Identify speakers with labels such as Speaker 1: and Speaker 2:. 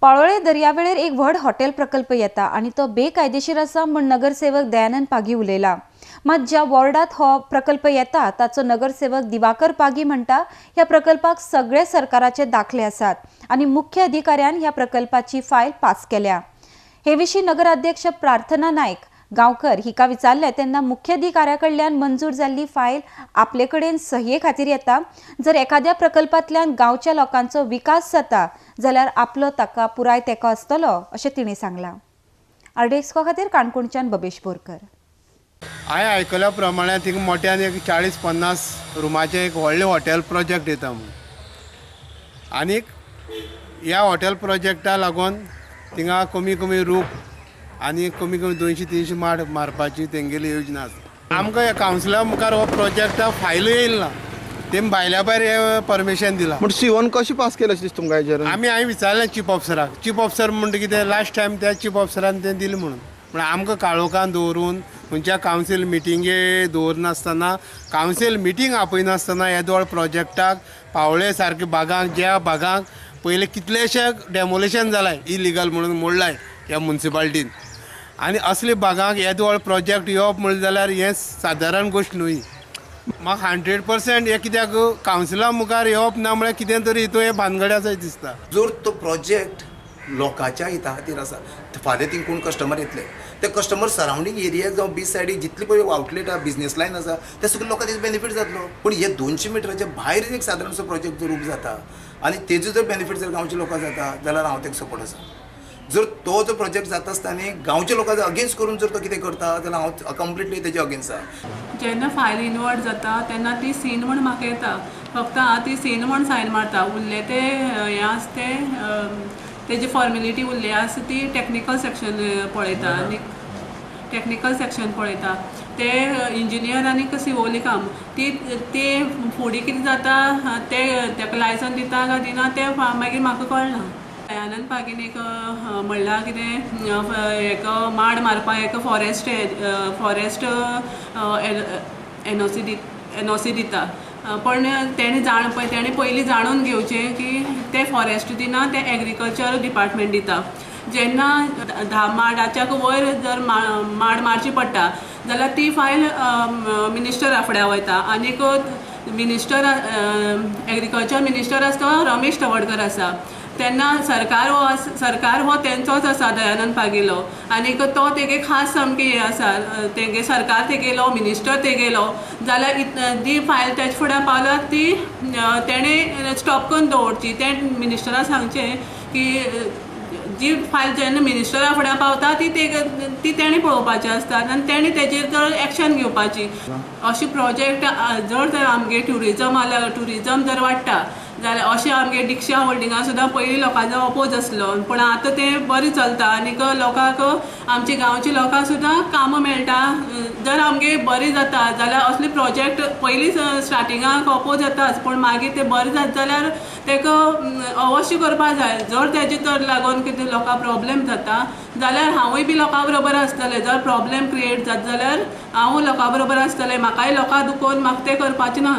Speaker 1: पाळोळे दर्यावेळेर एक व्हड हॉटेल प्रकल्प येता आनी तो बेकायदेशीर आसा म्हूण नगरसेवक दयानंद पागी उलयला. मात ज्या वॉर्डात हो प्रकल्प येता ताचो नगरसेवक दिवाकर पागी म्हणटा ह्या प्रकल्पाक सगळे सरकाराचे दाखले आसात आनी मुख्य अधिकाऱ्यान ह्या प्रकल्पाची फायल पास केल्या. हे विशीं नगराध्यक्ष प्रार्थना नायक गांवकर हिका विचारले तेन्ना मुख्याधिकाऱ्या कडल्यान मंजूर जाल्ली फायल आपले कडेन सह्ये खातीर येता. जर एखाद्या प्रकल्पांतल्यान गांवच्या लोकांचो विकास जाता जाल्यार आपलो ताका पुराय तेंको आसतलो अशें तिणें सांगलां. आरडीएक्सको खातीर काणकोणच्यान बबेश बोरकर.
Speaker 2: हांवें आयकल्या प्रमाणे थिंगा मोट्यान एक 40-50 रुमाचें एक व्हडलें हॉटेल प्रोजेक्ट येता म्हूण, आनीक ह्या हॉटेल प्रोजेक्टा लागून थिंगा कमी कमी रूख आनी कमी कमी 200-300 माड मारपाची तेंगेली योजना आसा. आमकां ह्या कावन्सिला मुखार हो प्रोजेक्टा फायलूय येयला ना, तेमी भायल्या भायर हें परमिशन दिलां.
Speaker 3: पूण सीओन कशें पास केलें अशें दिसता तुमकां हेजेर?
Speaker 2: आमी हांवें विचारलें चीफ ऑफिसराक, चीफ ऑफिसर म्हणटा कितें लास्ट टायम त्या चीफ ऑफिसरान तें दिलें म्हणून. पूण आमकां काळोखान दवरून खंयच्या कावन्सील मिटिंगे दवरनासतना, कावन्सील मिटींग आपयनासतना येदोळ प्रोजेक्टाक पावळे सारके बागांक, ज्या बागांक पयलीं कितलेशे डेमोलेशन जालां इलिगल म्हणून मोडलाय ह्या मुन्सिपाल्टीन, आनी असले बागांक येदोळ प्रोजेक्ट येवप म्हणलें जाल्यार हें सादारण गोश्ट न्हय. म्हाका 100% हें कित्याक कावन्सिला मुखार येवप ना म्हळ्यार कितें तरी हितून हें भानगड आसा दिसता.
Speaker 4: जर तो प्रोजेक्ट लोकांच्या हिता खातीर आसा, फाल्यां थिंग कोण कस्टमर येतले, ते कस्टमर सरावंडींग एरिया जावं बीच सायडीक जितली पळय आवटलेट आसा, बिजनेस लायन आसा, ते सगळे लोकांक तेजो बेनिफीट जातलो. पूण हे 200 मिटराच्या भायर एक सादारणसो प्रोजेक्ट जर उबो जाता आनी तेजो जर बेनिफीट जर गांवच्या लोकांक जाता जाल्यार हांव तेका सपोर्ट आसा. जर तो जो प्रोजेक्ट जाता आसतना गांवच्या लोकांक अगेन्स्ट करून जर तो कितें करता जाल्यार हांव कंप्लिटली तेजे अगेन्स्ट आसा.
Speaker 5: जेन्ना फायल इनवर्ड जाता तेन्ना ती सीन म्हूण म्हाका येता, फक्त हांव ती सीन म्हूण सायन मारता. उरले ते हें आसा ते तेजी फॉर्मेलिटी उरली आसा ती टॅक्निकल सेक्शन पळयता आनी टॅक्निकल सेक्शन पळयता ते इंजिनियर आनी सिवोली काम ती ते फुडें कितें जाता ते तेका लायसन दिता काय दिना तें मागीर म्हाका कळना. दयानंद पागीन एक म्हणलां कितें एक माड मारपाक एक फॉरेस्ट फॉरेस्ट एनओसी दिता, पण तेणें जाण तेणें पयलीं जाणून घेवचें की ते फॉरेस्ट दिना ते एग्रीकल्चर डिपार्टमेंट दिता. जेन्ना 10 माडाच्या वयर जर माड मारची पडटा जाल्यार ती फायल मिनिस्टरा फुड्या वयता आनीक मिनिस्टर एग्रीकल्चर मिनिस्टर आसा तो रमेश तवडकर आसा. तेन्ना सरकार हो तेंचोच आसा दयानंद पागीलो, आनीक तो तेगे खास सामकें हें आसा, तेगे सरकार तेगेलो, मिनिस्टर तेगेलो, जाल्यार जी फायल तेजे फुड्यान पावल्या ती तेणें स्टॉप करून दवरची. तें मिनिस्टराक सांगचें की जी फायल जेन्ना मिनिस्टरा फुड्यान पावता ती ती तेणें पळोवपाची आसता आनी तेणें तेजेर जर एक्शन घेवपाची. अशे प्रोजेक्ट जर तर आमगे ट्युरिजम आल्या, ट्युरिजम जर वाडटा जाल्यार अशें आमगे दीक्षा होल्डिंगा सुद्दां पयलीं लोकांचो ओपोज आसलो, पूण आतां तें बरें चलता आनीक लोकांक आमच्या गांवच्या लोकांक सुद्दां कामां मेळटा. जर आमगे बरें जाता जाल्यार असले प्रोजेक्ट पयलीं स्टार्टिंगाक ओपोज जाताच, पूण मागीर ते बरें जाता जाल्यार ताका अवश्य करपाक जाय. जर तेजे तर लागून कितें लोकांक प्रोब्लेम जाता जाल्यार हांवूय बी लोकां बरोबर आसतलें. जर प्रोब्लेम क्रिएट जाता जाल्यार हांव लोकां बरोबर आसतलें, म्हाकाय लोकांक दुखोवन म्हाका तें करपाचें ना.